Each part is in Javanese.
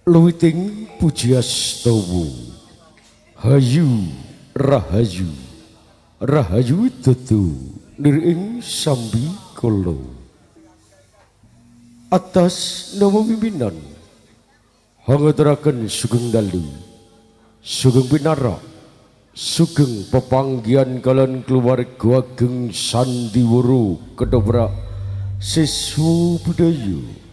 Luwiting pujiastowo, hayu rahayu, rahayu widodo nir ing sambi kala. Atas nama pimpinan hangaturaken sugeng dalu, sugeng pinarak, sugeng pepanggihan kalian keluarga ageng Sandiwara Ketoprak Siswa Budaya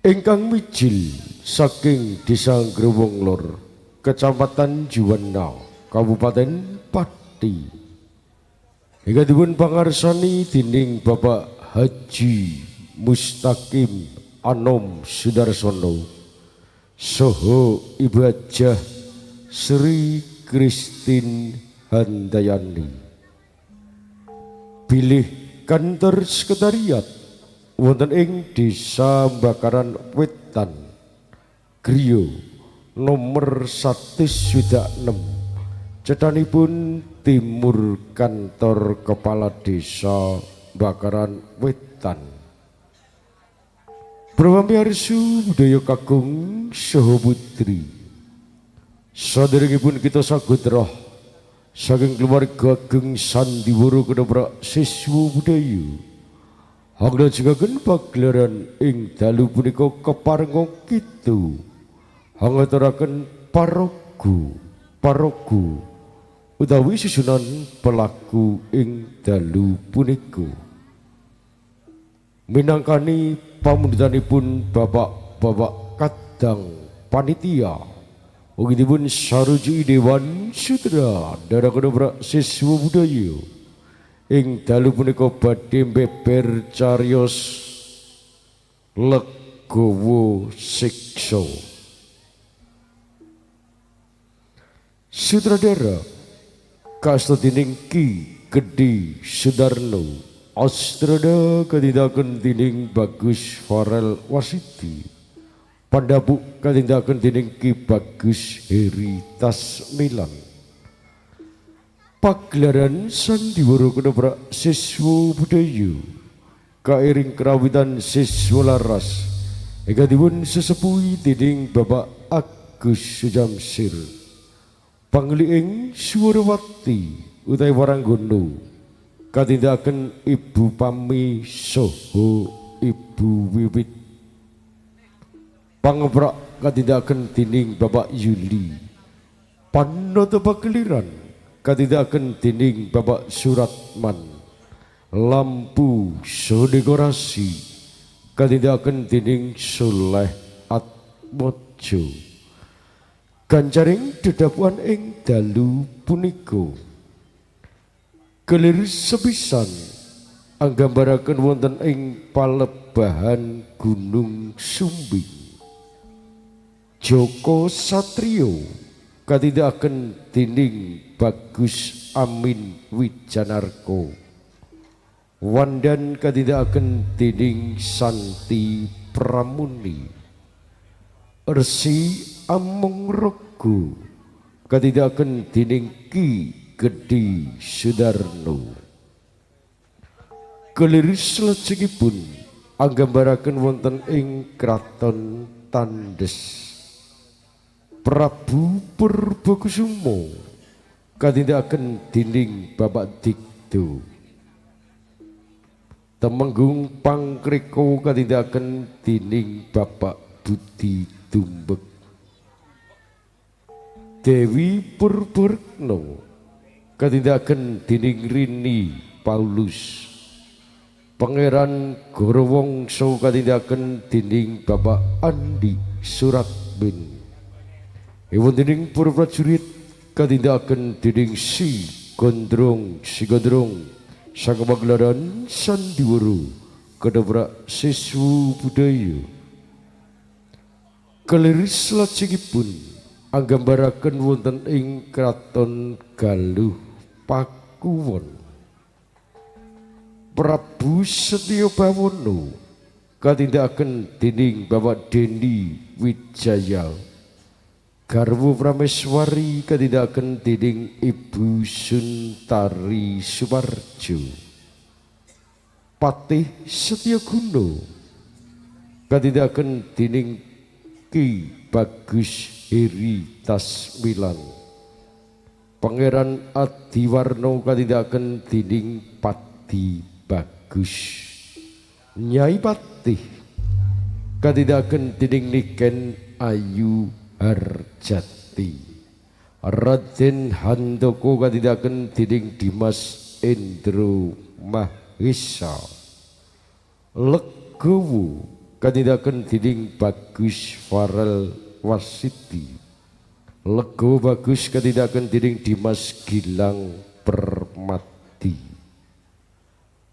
ingkang mijil saking Desa Growong Lor, Kecamatan Juwana, Kabupaten Pati. Hingga dipun pangarsani dening Bapak Haji Mustaqim Anom Sudarsono saha Ibu Hajah Sri Kristin Handayani. Bilih kantor sekretariat wonten ing Desa Bakaran Wetan, Griya nomor 166, cethanipun timur kantor Kepala Desa Bakaran Wetan. Pramiyarsa budaya kakung saha putri, saderengipun kita saged roh saking keluarga ageng Sandiwara Ketoprak Siswa Budaya hanglajengaken pagelaran ing dalu punika, keparenga kita hangaturaken paraga paraga utawi susunan pelaku ing dalu punika, minangkani pamundutanipun bapak-bapak kadang panitia, ugi dipun sarujuki Dewan Sutradara Ketoprak Siswa Budaya, ing dalu punika badhe beber cariyos Legawa Siksa. Sutradara kaasta dening Ki Gedhe Sudarno, astrada katindakan dening Bagus Farel Wasidi, pandapuk katindakan dening Ki Bagus Heri Tasmilan. Pagelaran Sandiwara Ketoprak Siswa Budaya kairing krawitan siswa laras ingkang dipun sesepuhi dening Bapak Agus Sujamsir. Pangliing Suwarawati utawi Waranggono katindakaken Ibu Pami saha Ibu Wiwit. Pangeprak katindakaken dening Bapak Yuli. Panata pakeliran katindakaken dening Bapak Suratman. Lampu saha dekorasi katindakaken dening Soleh Atmojo. Gancaring dedapuhan ing dalu punika, kelir sepisan anggambaraken wonten ing palebahan Gunung Sumbing. Joko Satrio katindakaken dening Bagus Amin Wijanarko. Wandan katindakaken dening Santi Pramuni. Resi Amongrogo katindakaken dening Ki Gedhe Sudarno. Kelir salajengipun anggambaraken wonten ing Kraton Tandes. Prabu Purbokusumo katindakaken dening Bapak Dikdo. Temenggung Pangkreko katindakaken dening Bapak Budi Dumbek. Dewi Purborekno katindakaken dening Rini Paulus. Pangeran Gorowongso katindakaken dening Bapak Andi Suratmin. Wonten ing para prajurit katindakaken dening Si Gondrong Si Gondrong sang pagelaran Sandiwara Ketoprak Siswa Budaya. Kelir salajengipun anggambaraken wonten ing Kraton Galuh Pakuwon. Prabu Setya Bawono katindakaken dening Bapak Dendi Wijaya. Garwa Prameswari katindakaken dening Ibu Suntari Suparjo. Patih Setyaguna katindakaken dening Ki Bagus Heri Tasmilan. Pangeran Adiwarno katindakaken dening Padi Bagus. Nyai Patih katindakaken dening Niken Ayu Harjati. Raden Handoko katindakaken dening Dimas Endro Mahesa. Legowo katindakaken dening Bagus Farel Wasiti. Legowo Bagus katindakaken dening Dimas Gilang Permadi.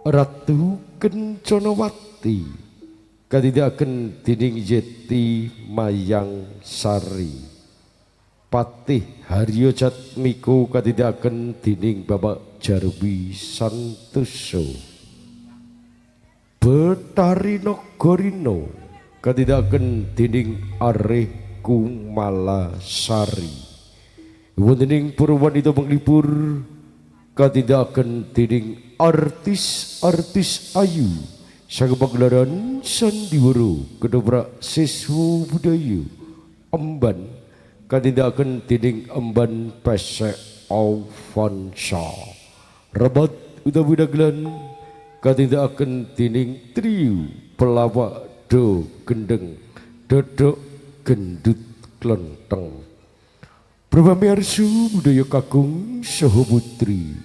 Ratu Kencanawati katindakaken dening Yeti Mayang Sari. Patih Haryo Jatmiko katindakaken dening Bapak Jarwi Santoso. Betari Nagorino katindakaken dening Arih Kumalasari. Wonten ing purwanita panglipur katindakaken dening artis-artis ayu saking pagelaran sandiwara ketoprak siswa budaya Emban katindakaken dening Emban Pesek Alfonso. Rebat utawi dagelan katindakaken dening trio pelawak do gendeng dodok gendut klenteng. Prabamiarsu budaya kakung saha putri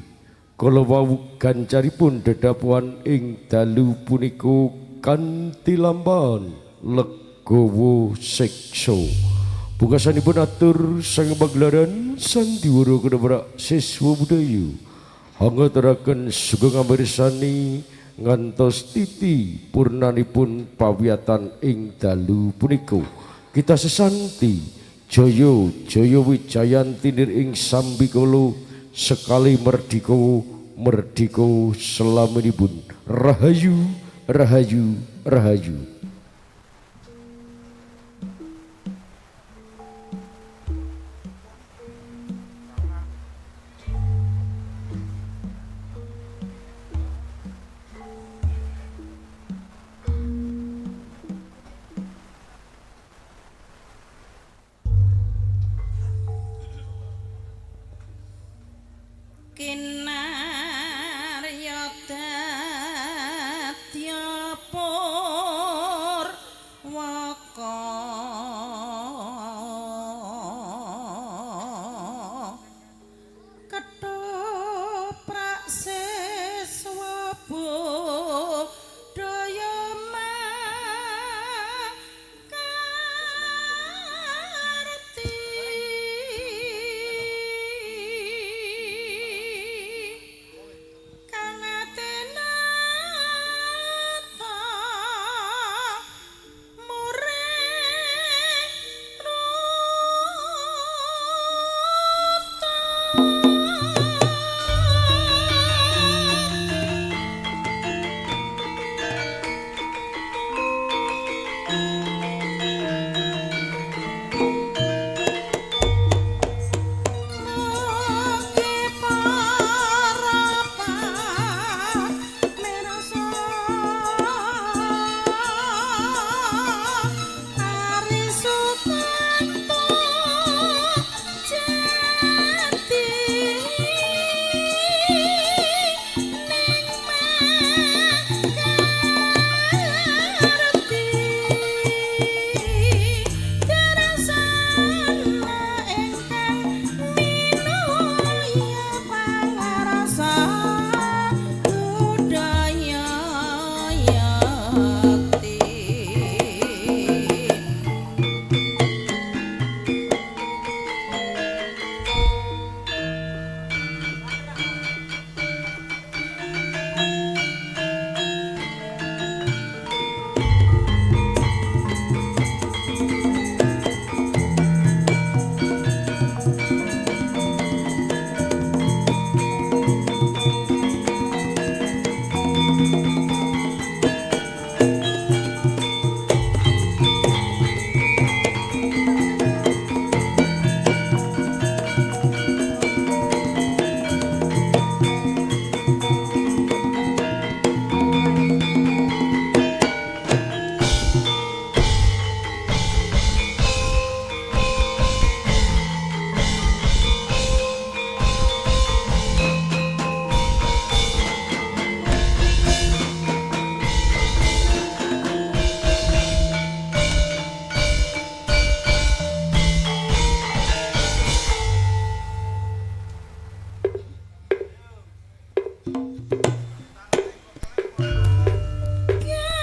kala wau gancaripun dedapuhan ing dalu punika kanthi lampahan legawa siksa. Pungkasanipun atur saking pagelaran sandiwara ketoprak siswa budaya hangaturaken sugeng amirsani ngantos titi purnanipun pawiyatan ing dalu punika. Kita sesanti jaya jaya wijayanti nir ing sambikala sekali merdika merdika selaminipun. Rahayu rahayu rahayu. Kinarya dadya purwaka ketoprak siswa budaya makarti.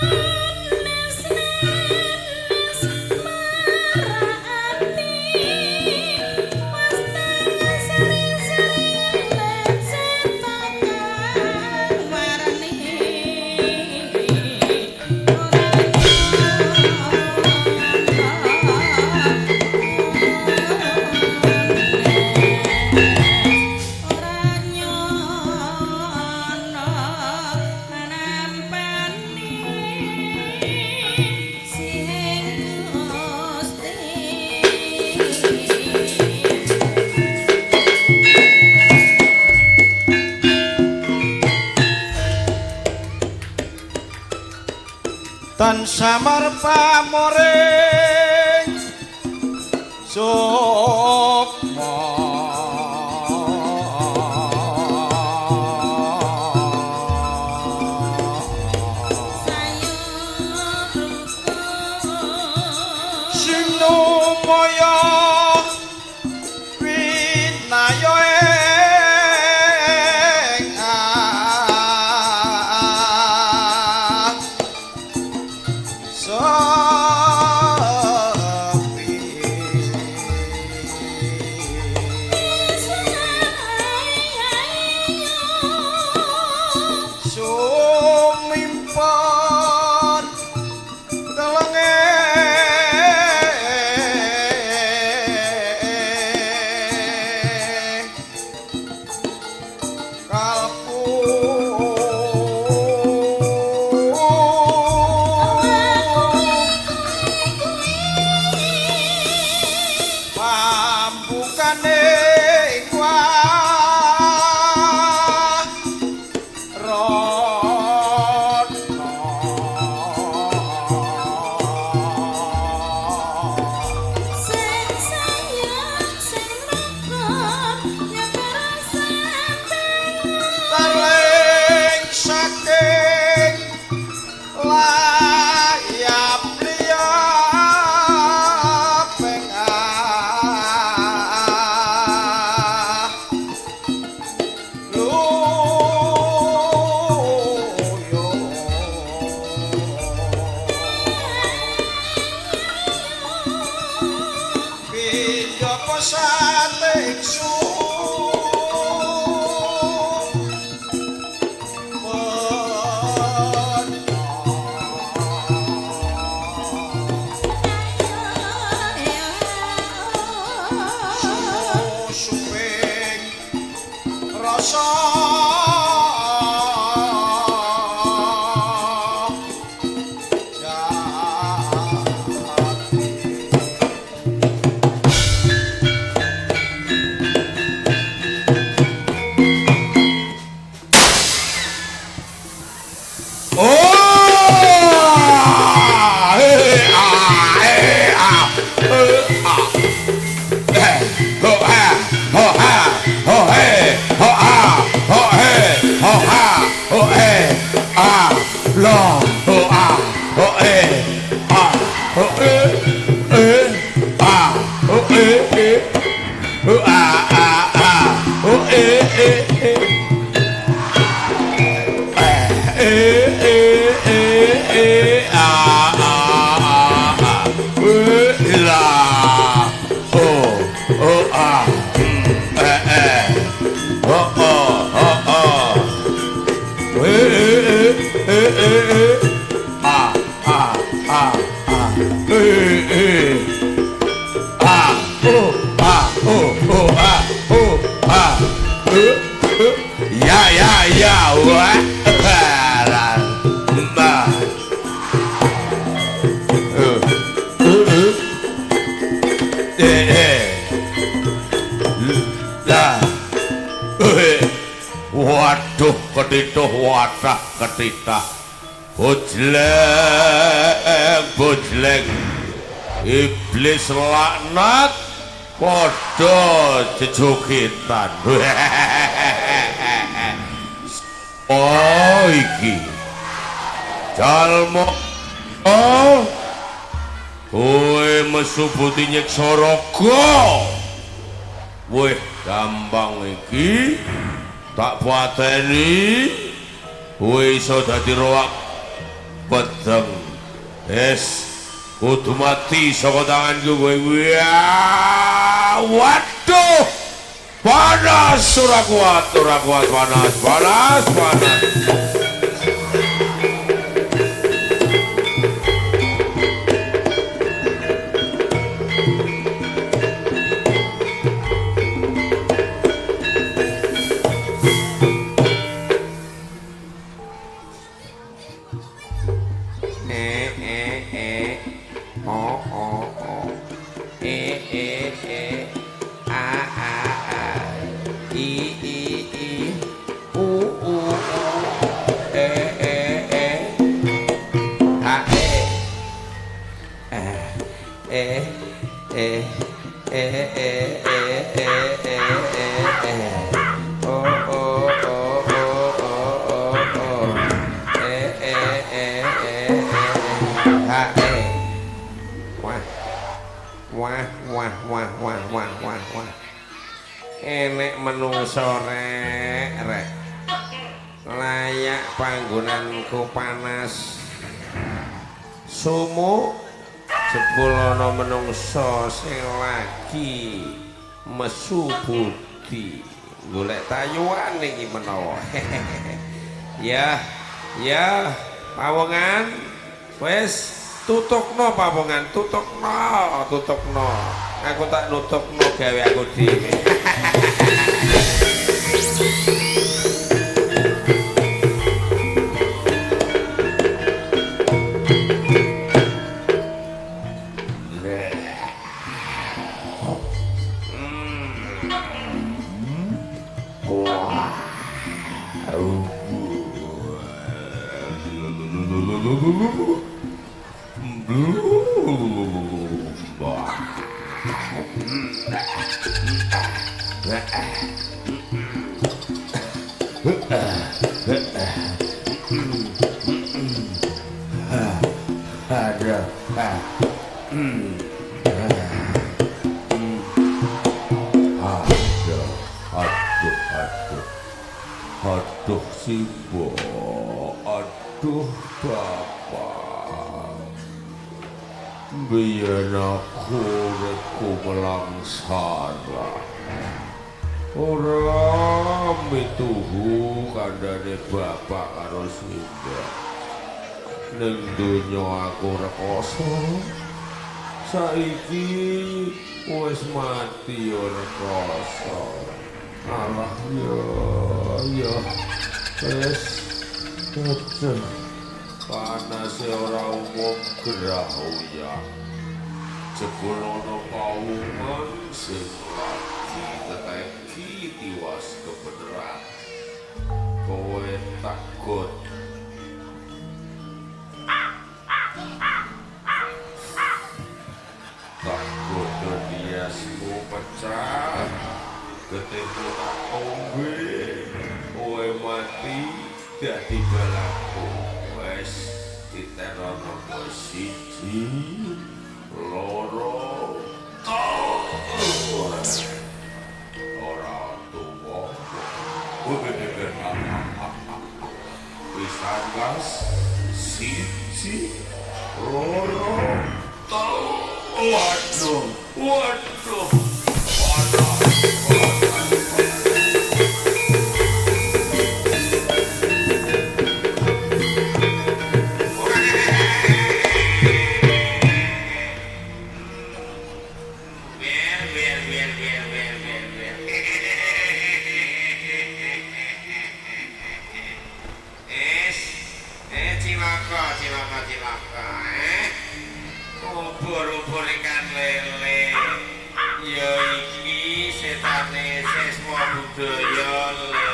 Nenes-nenes marati wastane sering-sering setan warni ora nyono nampani sing Gusti. Tan samar pamoring sukma Sayur sinumaya winaya ing ah sepi. Sumimpan telenge kalpu pambukane ing warna. Sing sayang sing rokok ya kerasan. Tarling saking layap liyap ing ah luyo pinjapa sate ingsun. Suping rasa jati. Oh! Eh, ah, eh, ah, eh, ah. Eh, ho, ha, ho, ha, ho, he, ho, ah, ho, he, ho, ha, ho, he, ah, lo, ho, ah, ho, e, ah, ho, e, e, ah, ho, e, e, ho, ah, ah, ah, ho, e, e, e. E e e e a a a a e la o o a e e o o o o e e e e e a a a a e e a o a o o a o a e e ya ya ya wa la ba e e la eh. Waduh ketituh wadah ketitah bojleng bojleng iblis laknat padha jejogetan. Oh iki jalma, oh kowe mesubuti nyiksa raga. Wih gampang iki tak pateni kowe iso dadi roak Pedeng. Wis kudu mati saka tanganku kowe. Waduh. Panas ora kuat panas, panas, panas. E E E O O O E E E A A A I I I U U U E E E A E E E E E E E E E E O O O O O O O E E E E E A E. Wah wah wah wah wah wah wah wah. Enek menungso rek rek. Layak panggonanku panas. Sumuk jebul ana menungso sing lagi mesu budi. Golek tayuan iki menawa. Ya, ya, pawongan wis tutukno pawongan, tutukno, tutukno. Aku tak nutukno gawe aku dhewe. Aduh, aduh, aduh Simbo, aduh bapak. Biyen aku uripku melangsara. Ora mituhu kandhane bapak karo Simbo. Ning donya aku rekoso. Saiki wis mati yo rekoso. Alah yo yo wis aduh. Panase ora umum gerah uyah. Jebul ana pawongan sing lagi keteki tiwas kebeneran. Kowe takut. Takut diasmu pecah. Getihmu tak ombe. Kowe mati dadi balaku. Wes diterono kowe siji, loro, telu. Ora tuwa. Pisan gas siji, loro, telu. Waduh, waduh. Waduh. Cilaka, cilaka, cilaka, eh. Ubur-ubur ikan lele. Ya iki setane siswa budaya le.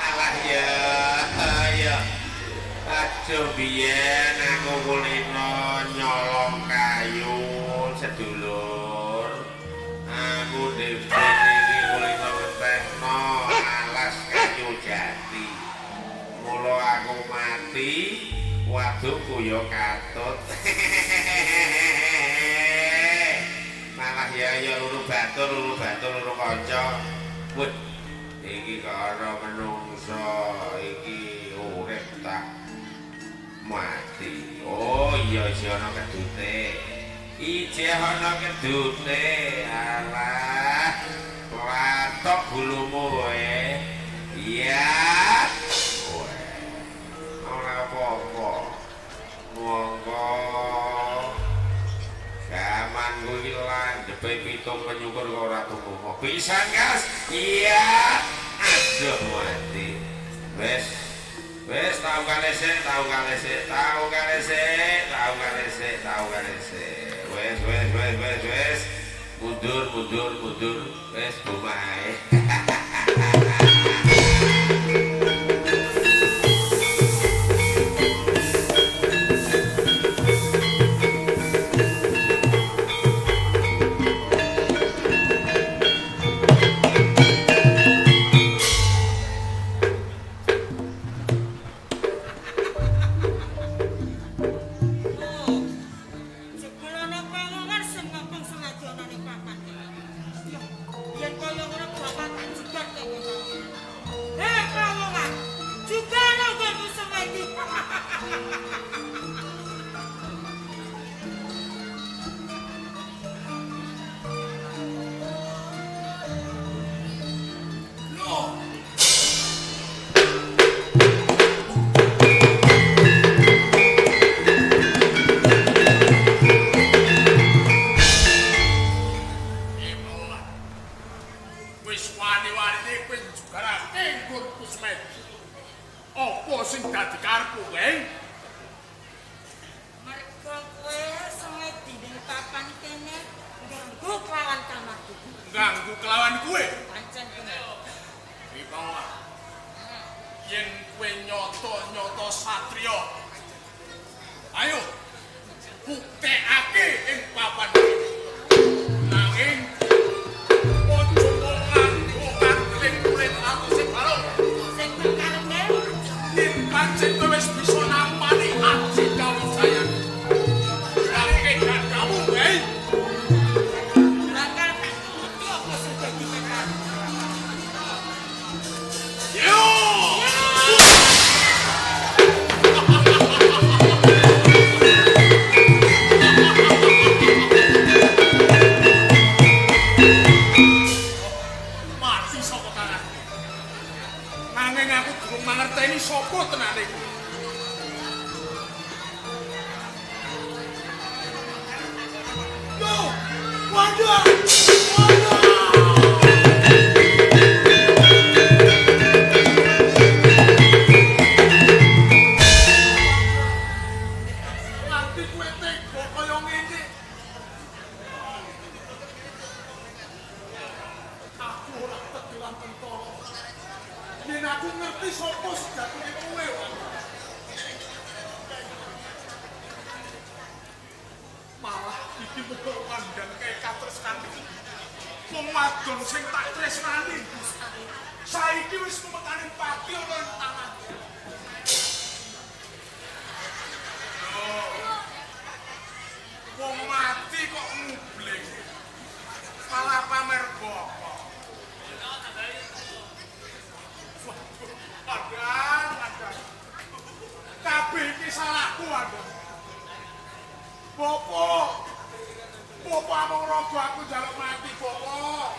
Alah ya, ya. Aduh biyen aku kulino nyolong kayu sedulur. Aku dhewe iki kulino ngentekno alas kayu jati. Mula aku mati, wadukku ya katut. Malah ya ya luru batur, luru kanca. Wah, iki kok ana menungso iki. Ijeh ana kedune. Alah, latok bulumu kowe. Iya. Kowe. Ora apa-apa. Monggo. Gaman kuwi landhepe pitung penyukur kok ora tuku. Pisan, Kas. Iya. Aduh mati. Wes. Wes tau kalesek, tau kalesek, tau kalesek, tau kalesek, tau kalesek. Wes wes wes wes wes. Mundur mundur mundur. Wes bumae. Jebul ana pawongan sing ngopong sengaja ana ning papan kene. Yo, yen kaya ngono bapak tak jegat kene. Hei pawongan, juga ana nggonmu semedi. Wis wani-wanine kowe njugarake nggonku semedi. Apa sing dadi karepmu kowe? Mergo kowe semedi ning papan kene ngganggu kelawan kamarku. Ngganggu kelawan kowe. Pancen bener. Wibawa. Yen kowe nyoto-nyoto satriya. Ayo buktekake ing papan kene. Nanging aja mung nganggo kandeling kulit atuse balung. Sing perkarepke Yen pancen kowe wis bisa nampani aji kawijayan. Lake dadamu, hei. bakal tak turuti apa sing dadi perkarepku. Yo! Mati saka tanganku. Nanging aku durung mangerteni sapa tenane kowe. Yo! Waduh! Waduh! Nganti kowe tega kaya ngene. Aku ora tegelan pentara. Yen aku ngerti sapa sejatine kowe, Wan. Malah iki mergo wandang kae katresnan. Wong wadon sing tak tresnani. Saiki wis memekane pati ana ing tanganku. Wong mati kok ngubling. Malah pamer bokok. Waduh, padahal, padahal. Kabeh iki salahku, Andon. Bapak. Bapak amung raga aku njaluk mati, Bapak.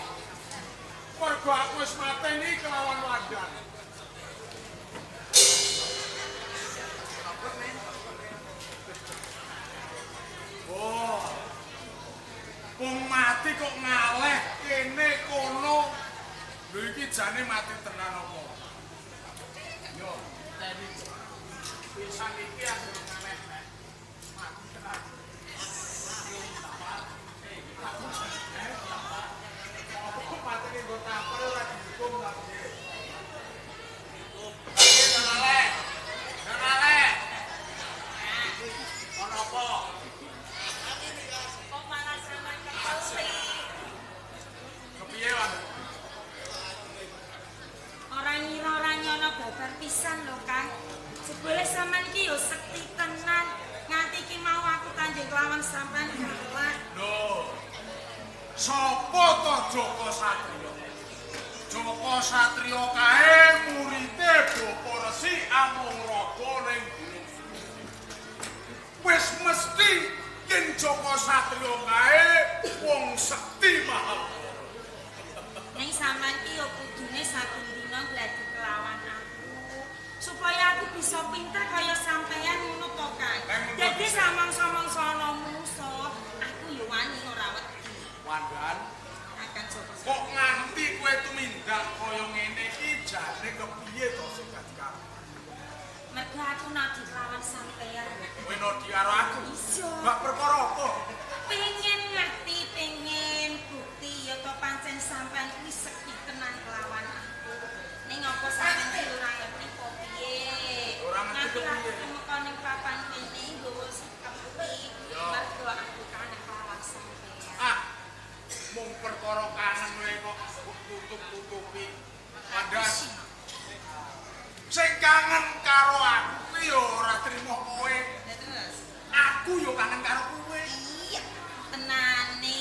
Mergo aku wis mateni kelawan wandan. Oh. Wong mati kok ngaleh kene kono. Lho iki jane mati tenan apa? Yo, teni. Pisan iki aku ngaleh. Mati tenan. Aku mateni nggo tampar ora dihukum ta piye? Dihukum. Piye ngaleh? Ngaleh. Ono apa? Kok malah sampean kepeli? Kepiye, Wan? Ora ngira ora nyono babar pisan lho, Kang. Jebule sampean iki yo sekti tenan. Nganti iki mau aku tanding lawan sampean kalah. Lho. Sopo to Joko Satrio? Joko Satrio kae murite Bapak Resi Amungraga ning Gunung. Wis mesti yen Joko Satrio bisa pinter kaya sampean ngono to, Kang. Dadi samang-samang ana musuh, aku ya wani ora wedi. Wandan, Akan sapa? kok nganti kowe tumindak kaya ngene iki jane kepiye to sing dadi karo? Mergo aku nadi lawan sampean. Kowe nodi karo aku. Iya. Bak perkara apa? Pengen ngerti, pengen bukti ya to pancen sampean kuwi sekti tenan kelawan aku. Ning apa sampean ki ora ngerti kok piye? Ora ngerti Nganti kepiye. aku tumeka ning papan kene nggawa sikap kuwi. Ya. Mergo aku kangen kelawan sampean. Ah, mung perkara kangen wae kok tutup-tutupi. Wandan, sing kangen karo aku kuwi ya ora trimo kowe. Lah terus. Aku ya kangen karo kowe. Iya, tenane.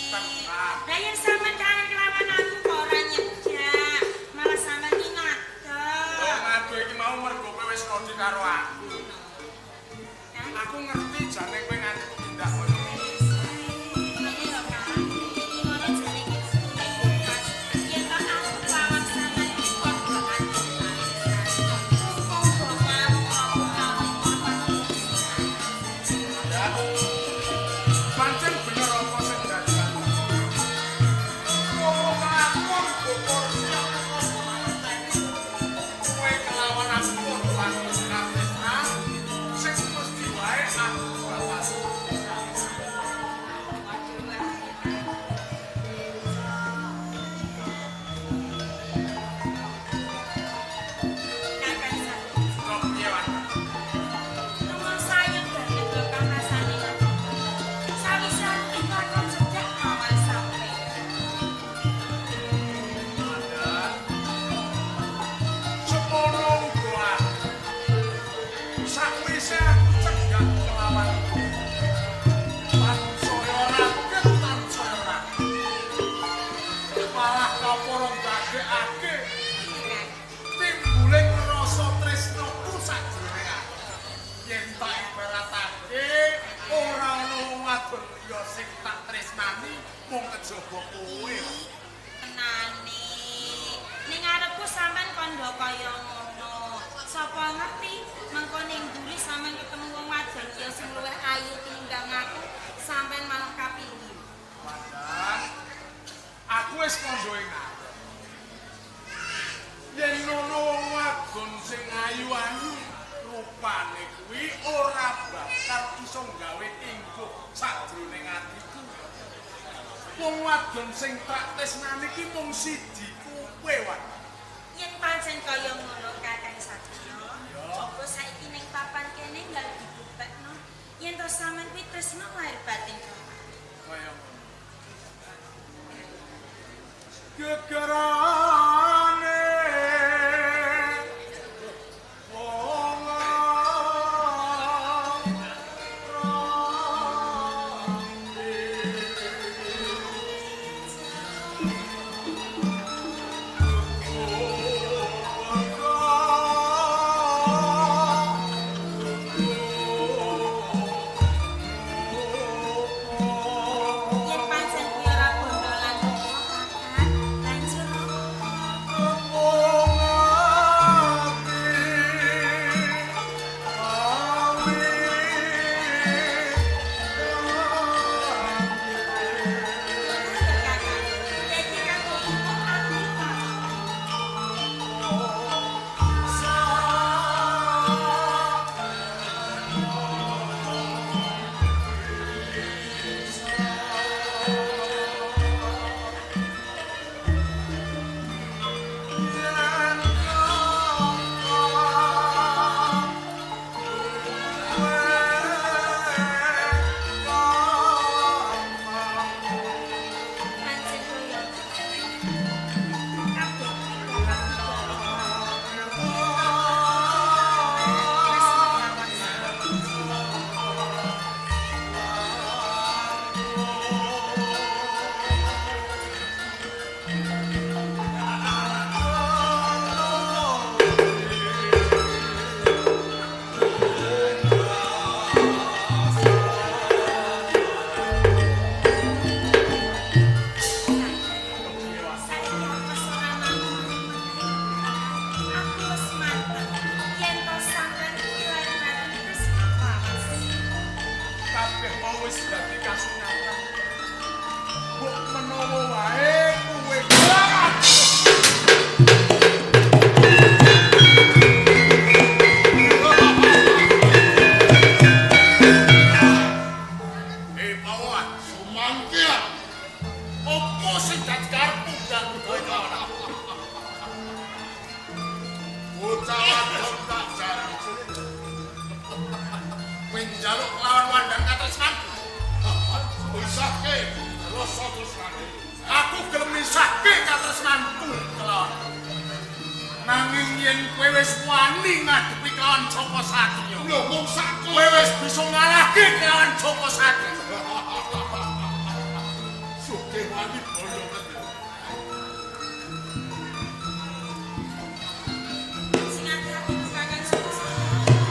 Tenan. Lah yen sampean kangen kelawan aku kok ora nyedak, malah sampean ki ngadeg. Wong ado iki mau mergo kowe wis nodi karo aku. Kan? Aku ngerti jane kowe nganti tumindak kaya ngene. Ngene lho, Kang. Iki ngono jane iki buktine bukan. Yen tak aku kelawan sampean iki padha kangen. Mumpung bokap aku kawin papan. Pancen bener apa sing dadi aku. Wong kelakon bokor siap kok manten. Kowe kelawan aku padha lakon katresnan sing mesti wae aku bakal. Waduh, wah. Kakang satu. Kok piye Wan? Rumah saya banget lho Kang rasane. Sawise aku iku cedhak lawan sampean. Wandan. Semono uga aku. Sakwise aku cegah kelawan kowe. Tansaya raket, tansaya raket. Malah kapara ndadekake Iya, Kang. timbuling rasa tresnaku sajroning aku. Yen tak ibaratake ora ana wong wadon liya sing tak tresnani mung kejaba kowe. Tenane. Ning ngarepku sampean kandha kaya ngono. Sapa ngerti mengko ning mburi sampean ketemu wong wadon liya sing luwih ayu tinimbang aku, sampean malah kapingin. Wandan, aku wis kandha ing arep. Yen ana wong wadon sing ayu-ayu rupane kuwi ora bakal iso gawe ingkuh sajroning atiku. Wong wadon sing tak tresnani ki mung siji kowe, Wan. Yen pancen kaya ngono Kakang Satrio, coba saiki ning papan kene nggal dibuktekno. Yen to sampean kuwi tresno lahir batin karo aku. Kaya ngono. Gegerane wong Bocah wadon tak jaluk. Kowe njaluk lawan wandang katresnanku. Pisahke rasa tresnane. Aku gelem misahke katresnanku kelawan. Nanging yen kowe wis wani ngadepi kelawan Joko Satrio. Lho mung sakko kowe wis bisa ngalahke kelawan Joko Satrio. Sugih wani bondo tenan. Sing ati-ati Kakang Joko Satrio.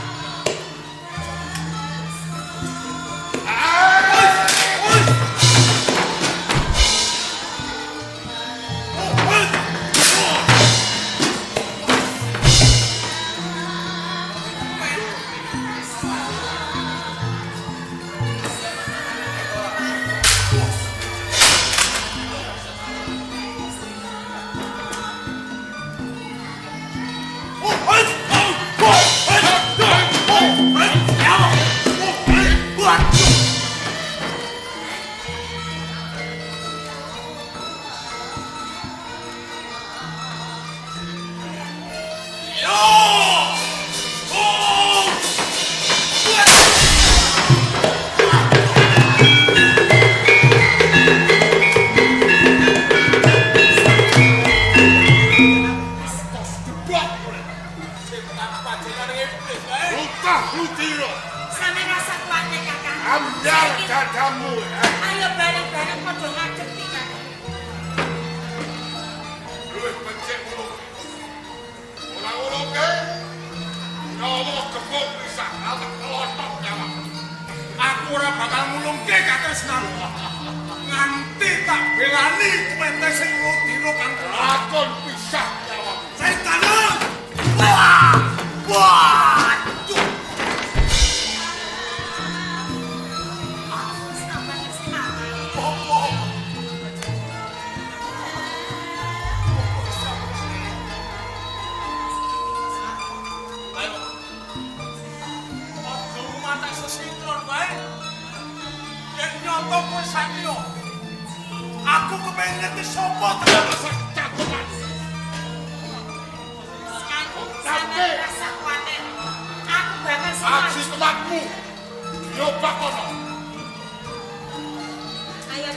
Ayo bareng-bareng padha ngadepi Kakang. Luwih becik ngono. Ora ngono ke. Nyawa gebuk pisah tak kelotok nyawa. Aku ora bakal ngulungke katresnanku. Nganti tak belani kuwete sing Ludira kang lakon pisah nyawa. Setan. Wah! Wah! Aku kepengen ngerti sapa tenan cakupan. Sampe rasa kuwatir. Aku bakal semangat. Aksi kuatmu. Yo pakono. Ayo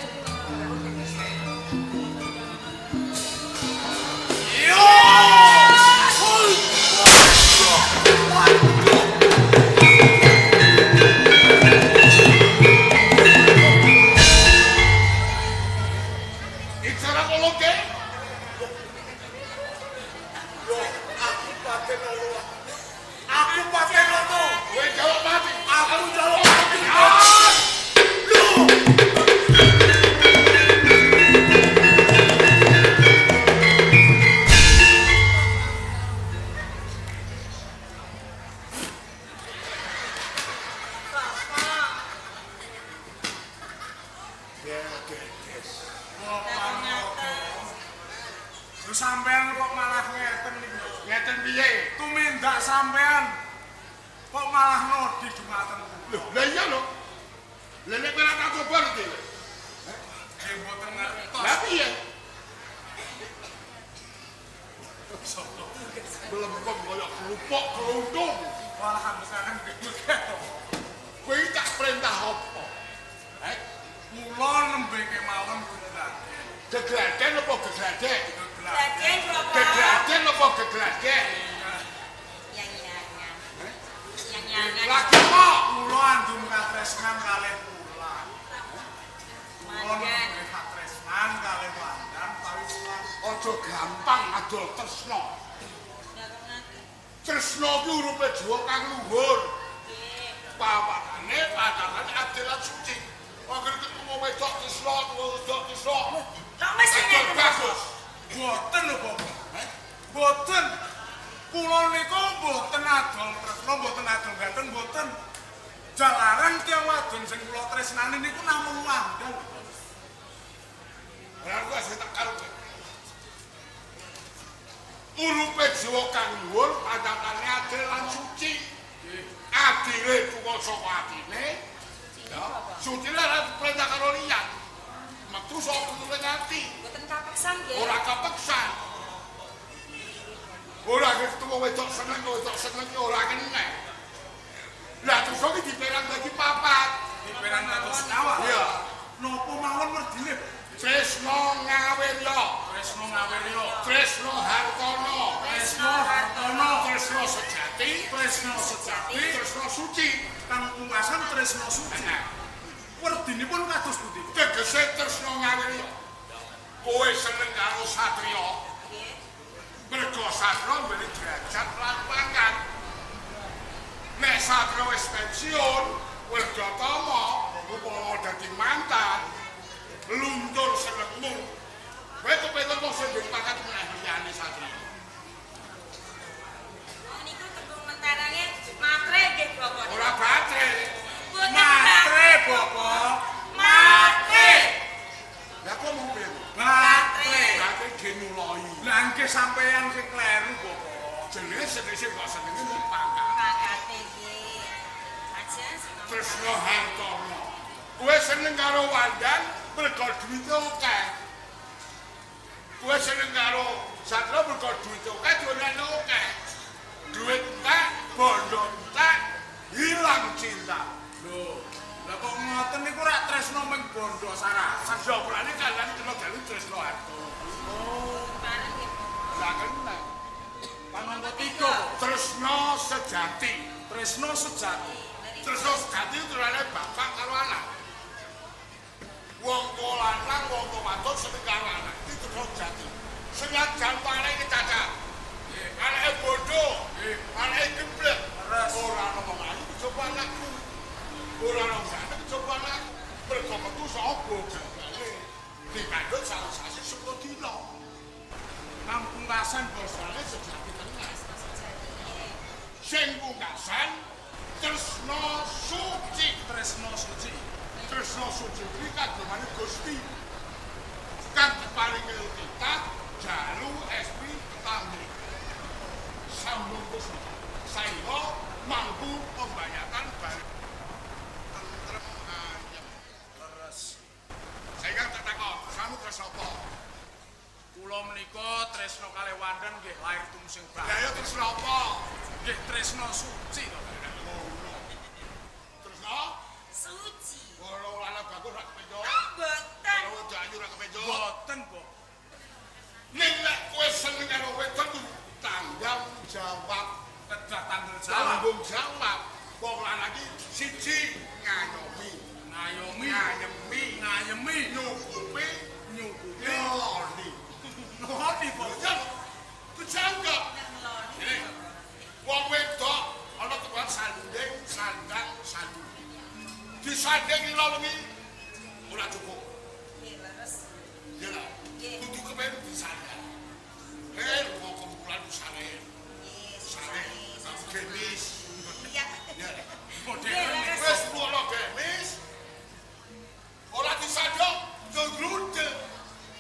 yo. Sampean kok malah ngeten niku. Ngeten piye? Tumindak sampean kok malah nodi dumateng. Lho, lha iya lho. Lha nek ora tak coba ngerti. Nggih mboten ngertos. Lah piye? Belempem kaya kerupuk kelundung. Walah misalkan nggih. Kowe tak perintah apa? Eh, kula nembe kemawon gegladen. Gegladen apa gegladek? Gegladen apa? Gegladen apa gegladek? Yang-yangan. Yang-yangan. Lagi kok kula andum katresnan kalih wulan. Kula nembe katresnan kalih wandan utawi wulan. Aja gampang adol tresna. Tresna kuwi urupe jiwa kang luhur. Pawakane pacaran adil lan suci. Angger ketemu wedok tresna, wedok tresna. Kok mesti ngeten bagus. Mboten lho, Bapak. Mboten. Kula niku mboten adol tresna, mboten adol ganteng, mboten. Jalaran tiyang wadon sing kula tresnani niku namung wandan. Ora kuwi sing tak karepe. Urupe jiwa kang luhur pancatane adil lan suci. Adile cukup saka atine. Suci lan perintah karo liyan. Metu saka putuling ati. Mboten kapeksan nggih. Ora kapeksan. Ora ketemu wedok seneng, wedok seneng ora kena. Lah terus iki diperang dadi papat. Diperang dados sekawan. Iya. Napa mawon werdine? Tresno Ngawirya, Tresno Ngawirya, Tresno Hartono, Tresno Hartono, Tresno Sejati, Tresno Sejati, Tresno Suci. Kang pungkasan Tresno Suci. Werdinipun kados pundi? Tegese Tresno Ngawirya. Kowe seneng karo satriya. Nggih. Mergo satriya mbene derajat lan pangkat. Nek satriya wis pensiun, werdatama upama dadi mantan, luntur senengmu. Kowe kepengin wong sing duwe pangkat meneh liyane satriya. Oh niku tembung mentarange matre nggih Bapak. Ora batre. Boten Matre, Bapak. Matre. Lah kok mung piye? Batre. Batre genuloi. Lah nggih sampeyan sing kleru, Bapak. Jenenge sing kok senenge mung pangkat. Pangkate nggih. Aja sing ngomong. Tresno Hartono. Kowe seneng karo Wandan mergo duwite akeh. Kowe seneng karo Satria mergo duwite akeh, dolane akeh. Duit entek, bondo entek, hilang cinta. Lho, lah kok ngoten niku rak tresno ming bondo sarasan. Sabrane kalian kena dalu Tresno Hartono. Oh, Bareng nggih Bapak. Lah kena. Panangka tiga, Bapak. Tresno Sejati. Tresno Sejati. Tresno Sejati turane bapak karo anak. Wong tuwa lanang, wong tuwa wadon seneng karo anak. Iki tresno sejati. Senajan anake kecacat. Anake bodoh, anake geblek. Leres. Ora ana wong ayu kejaba anakku. Ora ana wong ganteng kejaba anakku. Mergo metu saka bojone. Dikandhut sasi 10 dina. Kang pungkasan Bosane sejati tenan. Tresno Sejati nggih. Sing pungkasan Tresno Suci. Tresno Suci. Tresno Suci kuwi kagungane Gusti. Kang diparingi kitab Jalu Estri Ketanggi. Sambung Kusno. Saengga mampu pembayatan bareng tentrem ayem. Leres. Saengga tak takon, tresnamu tresno apa? Kula menika tresno kalih Wandan nggih lair tumusing Lah batin. ya tresno apa? Nggih tresno suci to. Ngono. Tresno Suci. ora lanang bagus ra kepenjo. Mboten. Ora wedok ayu ra kepenjo. Boten, Bapak. Ning nek kowe seneng karo wedok kudu tanggung jawab. Kedah tanggung jawab. Tanggung jawab. Wong lanang iki siji ngayomi, Ngayomi, ngayemi, ngayemi, nyukupi, nyukupi. ngeloni. Ngeloni, Bapak. Kejangkep. Ngeloni. Ini wong wedok ana tukang sanding, sandang, sandu. Disanding ila wengi ora cukup. Nggih leres. Ya lah. Nggih. Kudu kepen disandang. Eh, wong kumpulan sare. Nggih. Sare, gemis. Iya. Ya. Modern. Nggih, leres. Wis ngono gemis. Ora disandang, yo glundel.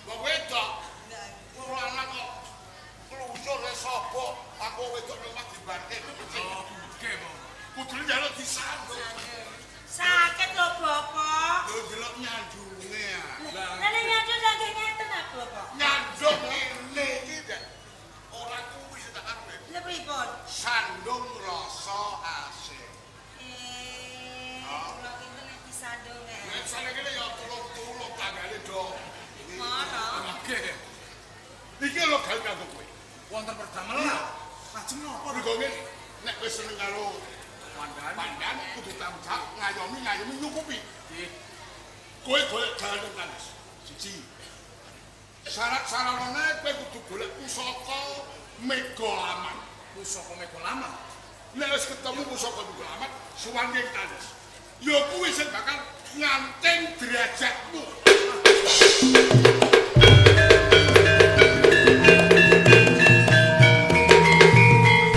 Wong wedok wong lanang kok kluyur wis sapa? Aku wedok nang omah dibarke. Oh, nggih, Bapak. Kudune njaluk disandung. Sakit lho Bapak. Lho delok nyandunge ah. Lah nek nyandung lha nggih ngeten ah Bapak. Nyandung ngene iki Dek. Ora kuwi sing tak karepe. Lha pripun? Sandung rasa asih. Kula kinten nek disandung eh. Nek sale kene ya tulung-tulung tanggane do. Ngono. Nggih. Iki lho gawe kanggo kowe. Wonten perdamelan. Lajeng napa? Mergo ngene, nek kowe seneng karo Wandan. pandan kudu tanggung jawab ngayomi ngayomi nyukupi. Nggih. Kowe golek dalan tanis. Siji. Syarat saranane kowe kudu golek pusaka Mega Laman. Pusaka Mega Laman. Nek wis ketemu pusaka Mega Laman, suwan ing tanis. Ya kuwi sing bakal nyanting derajatmu.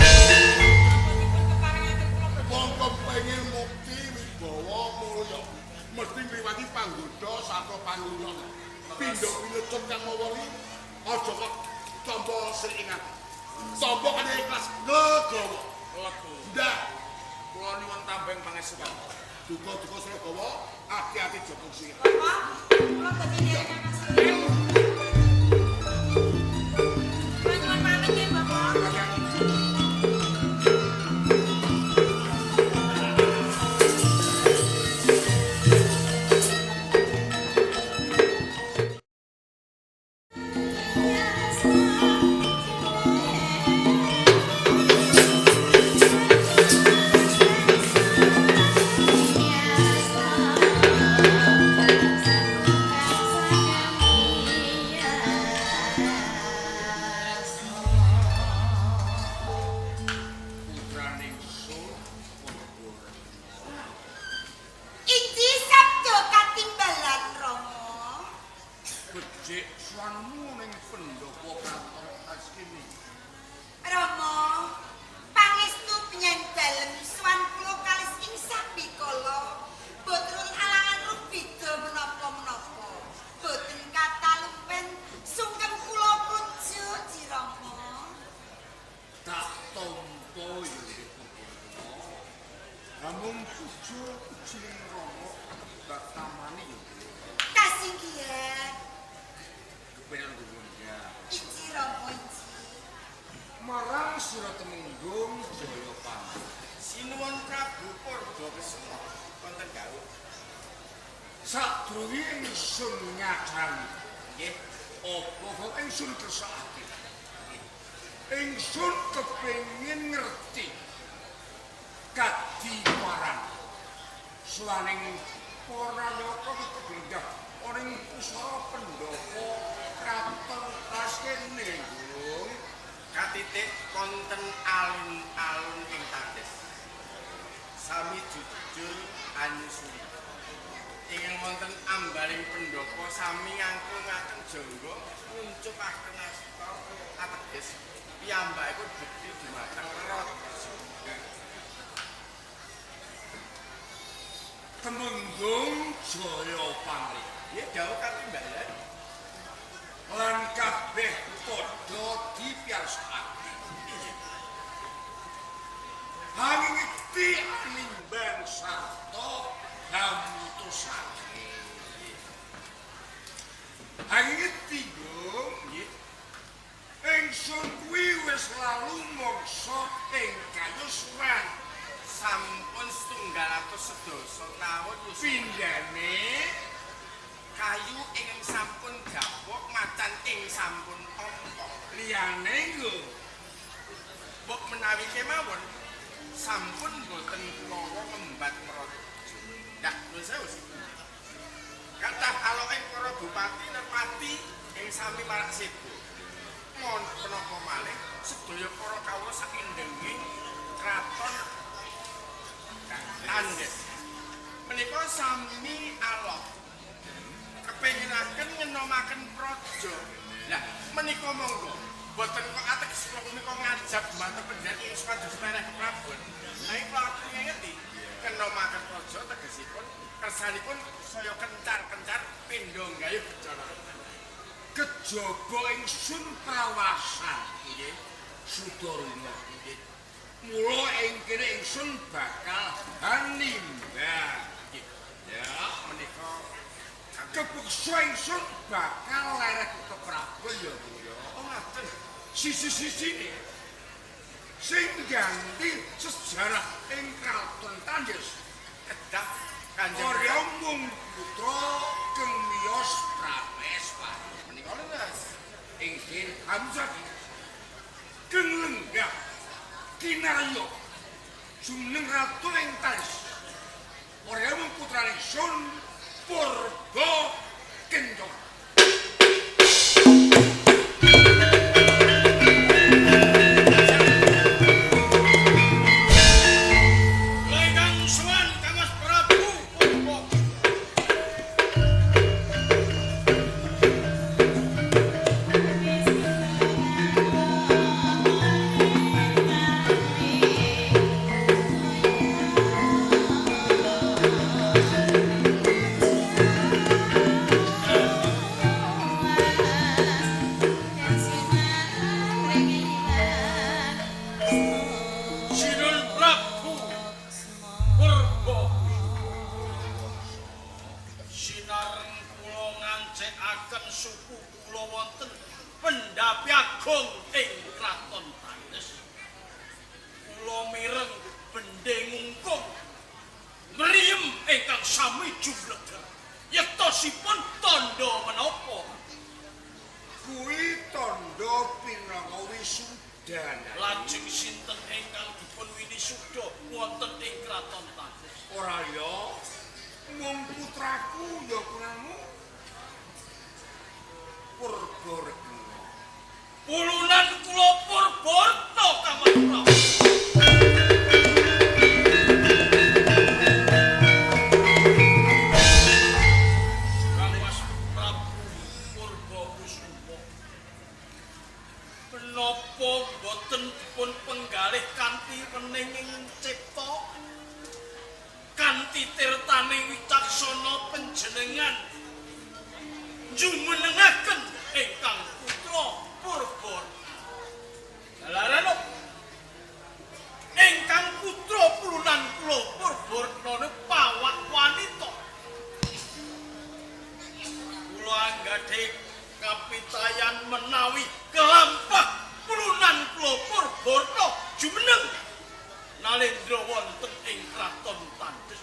Napa dipun keparengaken kula berdua? Wong kepengin mukti wibawa mulya, mesti ngliwati panggoda sarta panguyon. Pindha pilecut kang mawa iki aja kok tampa sri ing ati. Tampa kan ikhlas legawa. Lego. Ndak Kula nyuwun tambeng pangestu. duka-duka Sragawa, ati-ati Joko Sih. Bapak, kula badhe nderek kasih. Kula nyuwun pamit nggih, Bapak. Amung pujo jeneng Rama tak tamani ya. Kasinggihan. Kepenan gunggung. Inji Rama inji. Marang sira Temenggung Jaya Pamit. Sinuwun Prabu Purba Kesuma wonten dawuh. Sadurunge ingsun ngajari. Nggih, apa kok ingsun kersakake? Ingsun kepengin ngerti kadiparan suwaning para yaka keblendah ning pusara pendhapa kraton Taskene. Katitik wonten alun-alun ing Tandes. Sami jujur anyusuri. Ingkang wonten ambaling pendhapa sami ngangkungaken jangga nguncupaken asta ateges piyambakipun bekti dumateng raja. Temenggung Jaya Pamrih. Nggih dawuh katimbalan. Lan kabeh padha dipirsakake. Hanging ngekti animbang sarta hamutusake. Hanging ngekti Gung, nggih. Ingsun kuwi wis lalu mangsa ing kayuswan. Sampun 710 taun pindhane kayu ingkang sampun gapuk macan ing sampun ompo. Liyane nggo mbok menawi kemawon sampun boten kulawa ngembat praja. Ndah nuwun sewu. Kathah aloking para bupati nerpati ing sami marak sedo. Mon menapa malih sedaya para kawula sakindenging kraton Tandes. Menika sami alok kepenginaken ngenomaken praja. Lah menika monggo boten kok ateges kula menika ngajab dhumateng panjenengan ing supados mereh keprabon. Nanging kula ngerti ngenomaken praja tegesipun kersanipun saya kencar-kencar pindha nggayuh bejana. Kejaba ingsun prawasan nggih Sudarma nggih. Mula ing kene ingsun bakal hanimbang. Nggih. Ya menika kepeksa ingsun bakal lereh keprabon ya Bu ya. Oh ngaten. Sisi-sisine sing ganti sejarah ing kraton Tandes kedah Kanjeng ora mung putra kang miyos Prameswari. Menika leres ingsun hamsaki kang lenggah kinarya jumeneng ratu ing Tandes ora mung putrane ingsun Purba Kencana. Lengkang suwan Kang Prabu Purba. Sinun Prabu Purba sinareng kula ngancekaken suku kula wonten pendhapi agung ing kraton Tandes. Kula mireng bendhe ngungkung mriyem ingkang sami jumleger. Yektosipun tandha menapa? Kuwi tandha pinangka wisudan. Lajeng sinten ingkang dipun winisuda wonten ing kraton Tandes? Ora ya mung putraku ya kunamu Purba Retna. Pulunan kula Purba Retna Kang Mas Prabu. Kang Mas Prabu Purba Kusuma. Menapa boten dipun penggalih kanthi weninging cipta? Kanthi tirtaning wicaksana panjenengan jumenengaken ingkang putra Purba. Jalaran ingkang putra pulunan kula Purba Nalendra wonten ing kraton Tandes.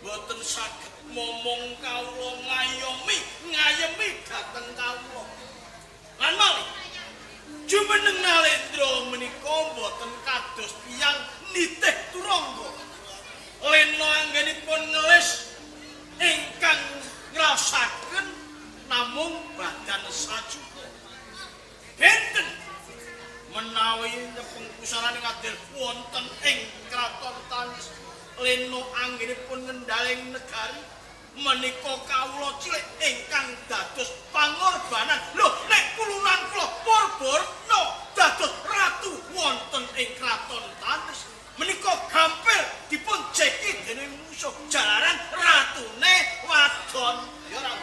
Boten saged momong kawula ngayomi ngayemi dhateng kawula. Lan malih jumeneng Nalendra menika boten kados tiyang nitih turangga. Lena anggenipun ngelis ingkang ngraosaken namung badan sajuka. Benten menawi nepeng pusarane ngadil wonten ing kraton Tandes, lena anggenipun ngendhaling negari menika kawula cilik ingkang dados pangorbanan. Lho, nek pulunan kula Purbarna dados ratu wonten ing kraton Tandes menika gampil dipun jeki dening musuh jalaran ratune wadon. Ya ora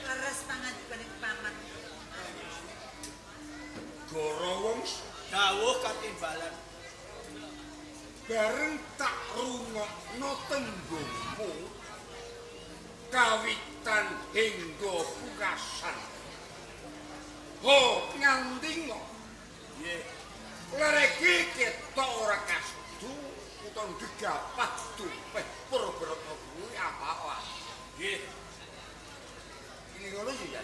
leres pangandikane paman. Gorawangsa dawuh katimbalan. Bareng tak rungokno tembungmu kawitan hingga pungkasan. Ho nganti ngo. Nggih. Lereki ketok ora kasedu utawa gegapah dupeh Purbarna kuwi apa-apa. Nggih. Ini ngono ya.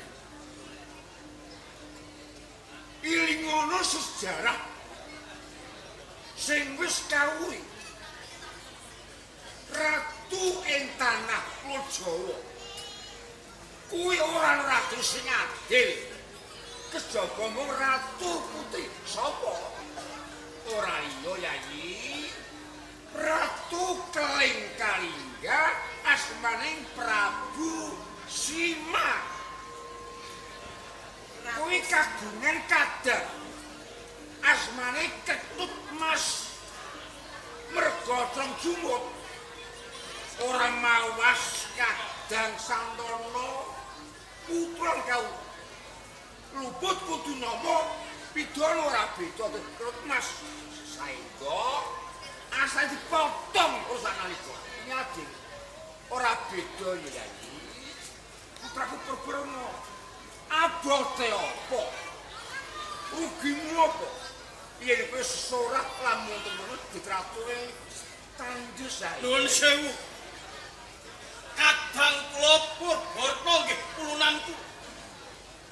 Ilingono sejarah sing wis kawuri. Ratu ing tanah Jawa kuwi ora ratu sing adil. Kejaba mung ratu putri sapa? Ora iya Yayi. Ratu Keling Kalingga asmaning Prabu Sima. Kuwi kagungan kadang asmane Ketut Mas. Merga trong jumut ora mawas kadang santana putra kau luput kudu nama pidana ora beda Ketut Mas saengga asal dipotong urusan nalika nyading ora beda ya Yayi. Putraku Purbarna abote apa? Rugimu apa? Yen kowe sesorah lamun temen ditratune Tandes ae. Nuwun sewu. Kadang kula Purbarna nggih pulunanku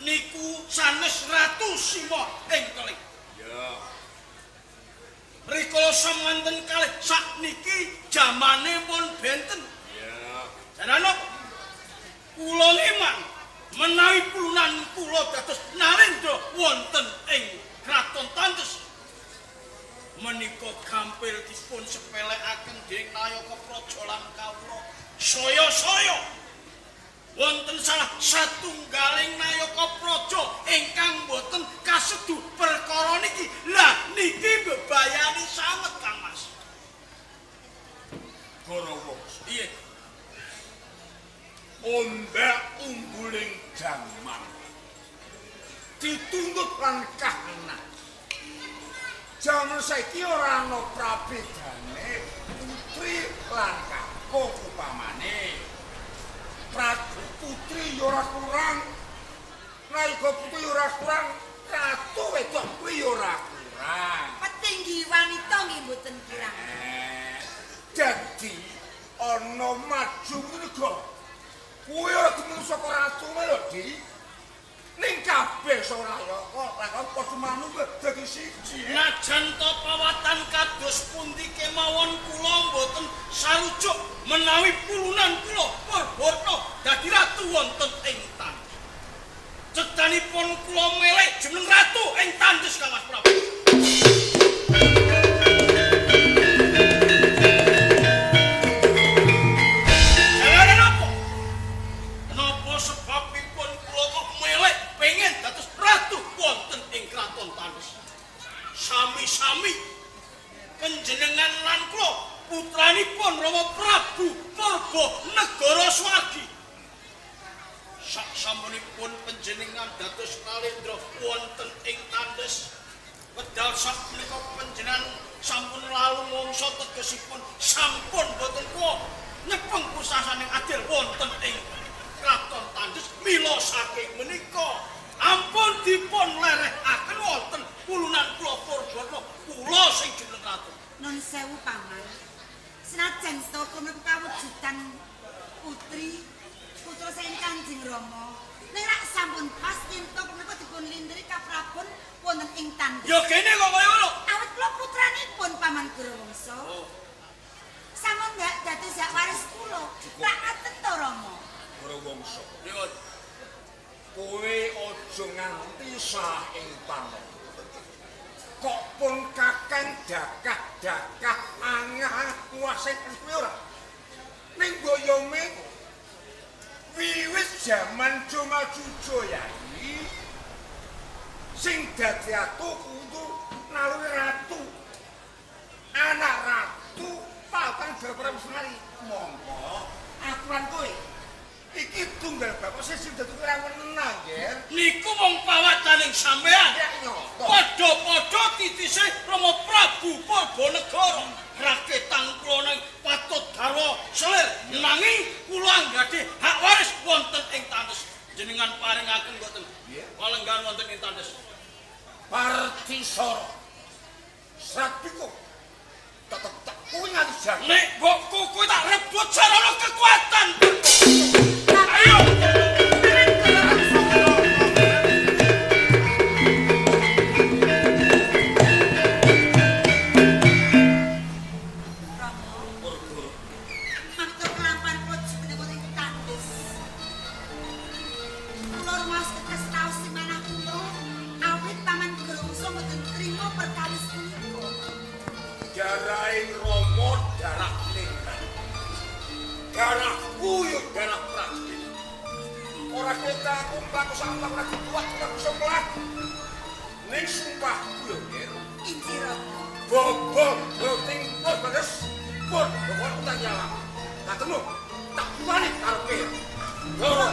niku sanes Ratu Sima ing Keling. Ya. Rikala samanten kalih sakniki jamane pun benten. Ya. Jarane kula ngeman menawi pulunan kula dados Narendra wonten ing kraton Tandes menika gampil dipun sepelekaken dening Nayaka Praja lan kawula saya-saya wonten salah satunggaling Nayaka Praja ingkang boten kasedu perkara niki. Lah niki mbebayani sanget Kang Mas. Gorawangsa. Iya. Ombak ungguling jaman dituntut lan kahanan. Jaman saiki ora ana prabedane putri lan kakung upamane. Ratu putri ya ora kurang, nalika putri ya ora kurang, ratu wedok kuwi ya ora kurang. Petinggi wanita nggih mboten kirang. Dadi ana maju negara. Kuwi ora demen saka ratune lho, Di. Ning kabeh Sorayaka lakon padha manunggal dadi siji. Najan to pawatan kados pundi kemawon kula mboten sarujuk menawi pulunan kula Purbarna dadi ratu wonten ing Tandes. Cetanipun kula melek jumeneng ratu ing Tandes Kang Mas Prabu. Sami-sami panjenengan lan kula putranipun Rama Prabu Purba Negara Swargi. Sak-sampunipun panjenengan dados Nalendra wonten ing Tandes, wedal sak menika panjenengan sampun lalu mangsa tegesipun sampun boten kula nyepeng pusasaning adil wonten ing Kraton Tandes. Mila saking menika ampun dipun lerekaken wonten pulunan kula Purbarna, kula sing Sewu paman. Senajan to menika kawujudan putri putra saking Kanjeng Rama. Ning rak sampun pas yen to menika dipun lindri kaprabon wonten ing Tandes. Ya kene kok kaya ngono. Awit kula putranipun Paman Gorawangsa. Oh. Sampun gak dados hak waris kula. Rak ngaten to Rama. Gorawangsa. Pripun? Kowe aja nganti sah ing pamong. Kok pun kakang dakah-dakah angah kuwase kuwi ora. Ning boyome wiwit jaman Jomajujo yai sing dadi atu kudu naluri ratu. Anak ratu papan Bapak Semari. Monggo aturan kowe. Iki tunggal bapak sing dadi ora wenang, Ger. Niku mung pawadaning sampean. Ya nyoto. Padha-padha titise Rama Prabu Purbanegara. Raketan kula ning patut garwa selir nanging kula anggadhe hak waris wonten ing Tandes. Jenengan paringaken mboten? Kalenggahan wonten ing Tandes. Partisara. Serat piku. Tetep tak kuwi nganti jan. Nek mbokku kuwi tak rebut sarana kekuatan. Ayo. Rama. Matur kelampahan kula jumeneng wonten ing Tandes. Kula rumaos ketes raos sing manah kula awit Paman Gorawangsa mboten trima perkawis punika. Darahing Rama darah ningrat. Darahku yo darah prajurit. Ora keta aku mlaku sak mlaku ora dituwak ora bisa mlaku. Ning sumpahku yo Ger. Inci Rama. Bobong boting pun bagus. Pun pokok utang nyawa. Katemu tak buane karepe. Loro.